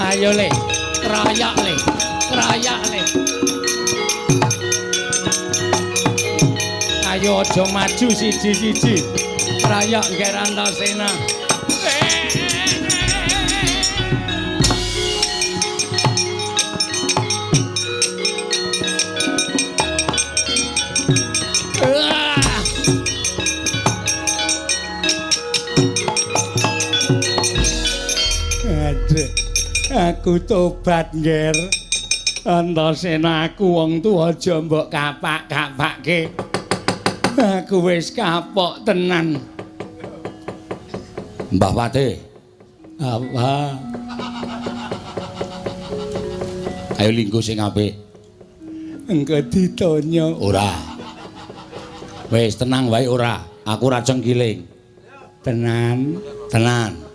Ayo le, kroyok le, kroyok le. Ayo aja maju siji-siji. Kroyok Ngger Antasena. Aduh, aku tobat, Ngger. Antasena, aku wong tuwa aja mbok kapak-kapake. Aku wis kapok tenan. Mbah Pate. Apa? Ayo lingguh sing apik. Engko ditonyo. Ora. Wis tenang wae ora. Aku ora cengkiling. Tenan. Tenan.